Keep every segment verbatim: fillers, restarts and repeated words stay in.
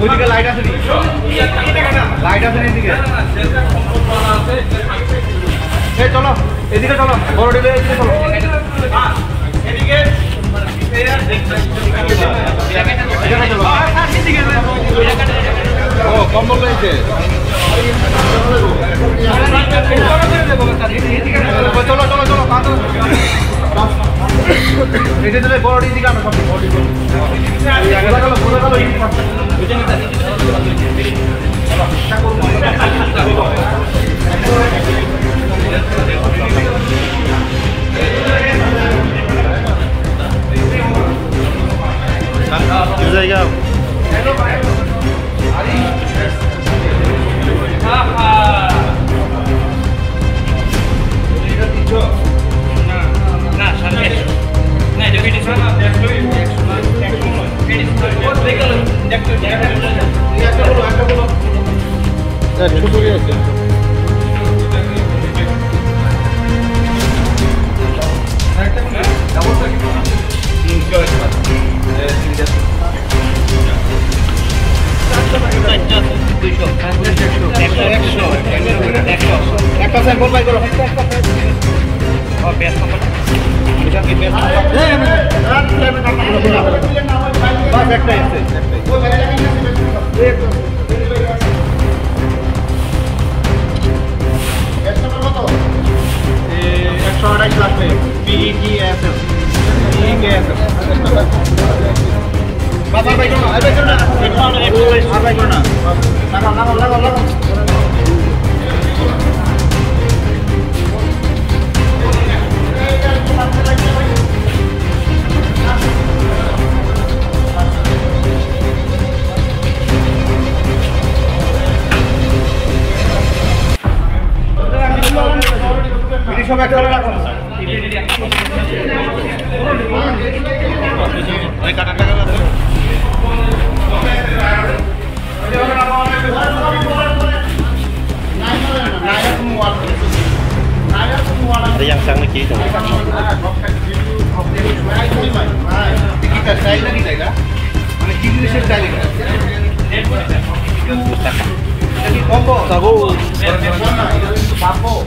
ওইদিকে লাইট আছে নি? লাইট আছে নি এদিকে? এই চলো, এদিকে চলো, বড় টিভি এদিকে চলো। এদিকে চলো। ও, কম্বল রয়েছে। চলো, চলো, চলো, তাড়াতাড়ি। এটা দিলে বড় এদিকে আনো, সব বড় এদিকে। বোঝা গেল, বোঝা গেল, এদিকে থাকো। জায়গা। একটা স্যাম্পল বাই করো। বাস একটাই আছে, একটাই। একশো আঠাশ লাগবে। পিইটিএসএল। পিইটিএসএল। বাস আর বাইক না, আর বাইক না। আর বাইক না। লাগাও, লাগাও, লাগাও, লাগাও। Ada yang sang lagi dong. Kita saya lagi saya. Mana kita saya lagi. Sago. Papo.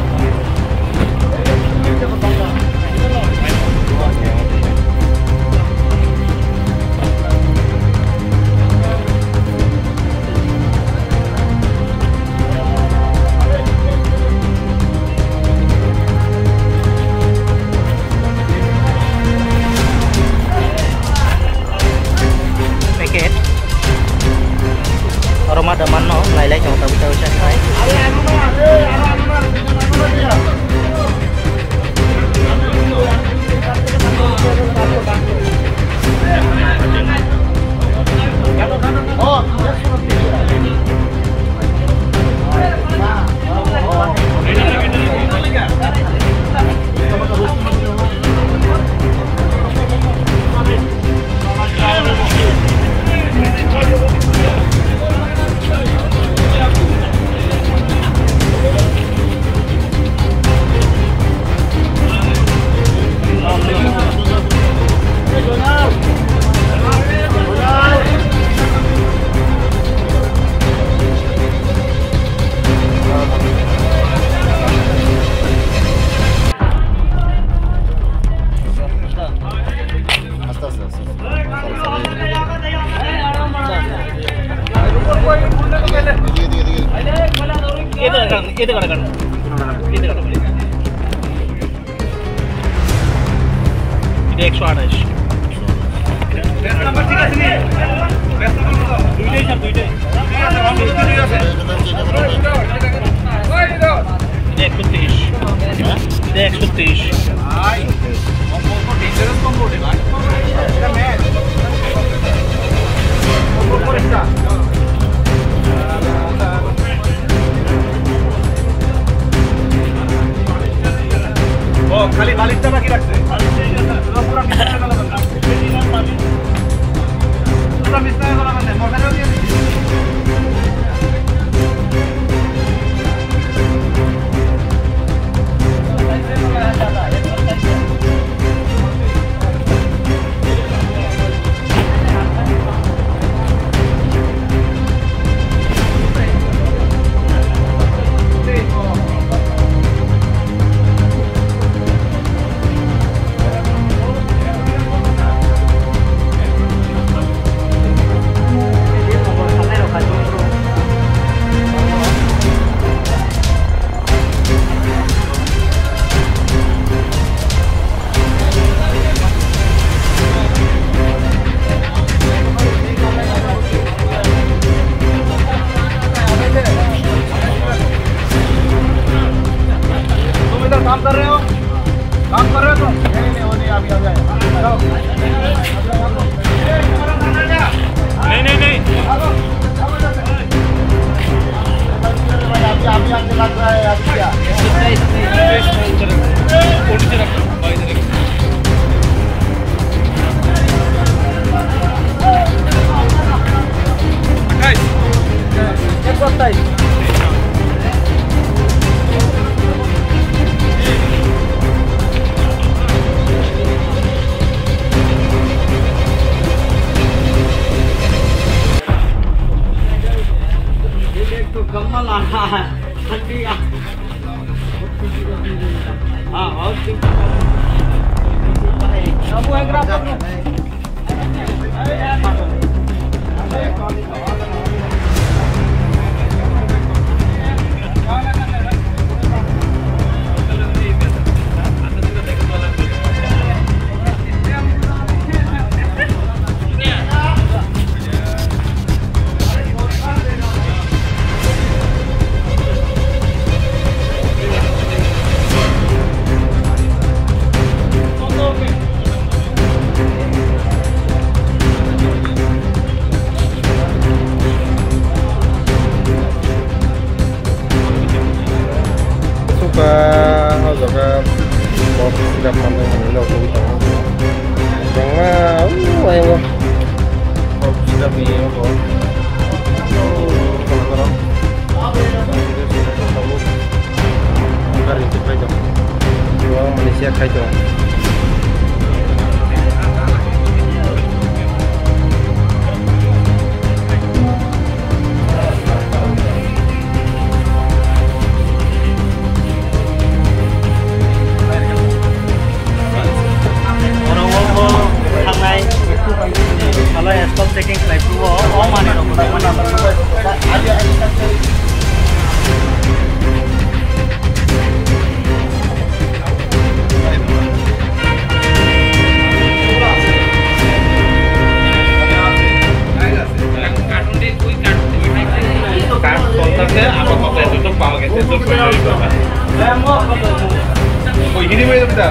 Packet. Oro ma da manno, lai lai chong tabuk tabuk chak khai. এটা একশো আঠাশ। দুইটাই স্যার, দুইটাই। এটা একশো তেইশ। এটা একশো তেইশ। ও, খালি বালিশটা বাকি রাখছে। পুরো বিছানা গেল। পুরো বিছানা গেল। মশারিও দিয়ে দিচ্ছি। तुम इधर काम कर रहे हो? काम कर रहे हो तुम? नहीं, नहीं, वो नहीं, अभी आ जाए। नहीं, नहीं, नहीं। अभी, अभी आके लग रहा है, अभी क्या? Suka o jaga box sida phalnai manwi nw tongo. Kwbangma o ayang o box sida ni abo. Gari se phai tongo. Malaysia khai tongo. Oro o, o thangnai, alo stop checking khlai phuru o, o manwi rok kwbangma ni. কাজ চলতেছে, আপাতত এতটুকু পাওয়া গেছে, তো ওই হিরি হয়ে যাবে তা।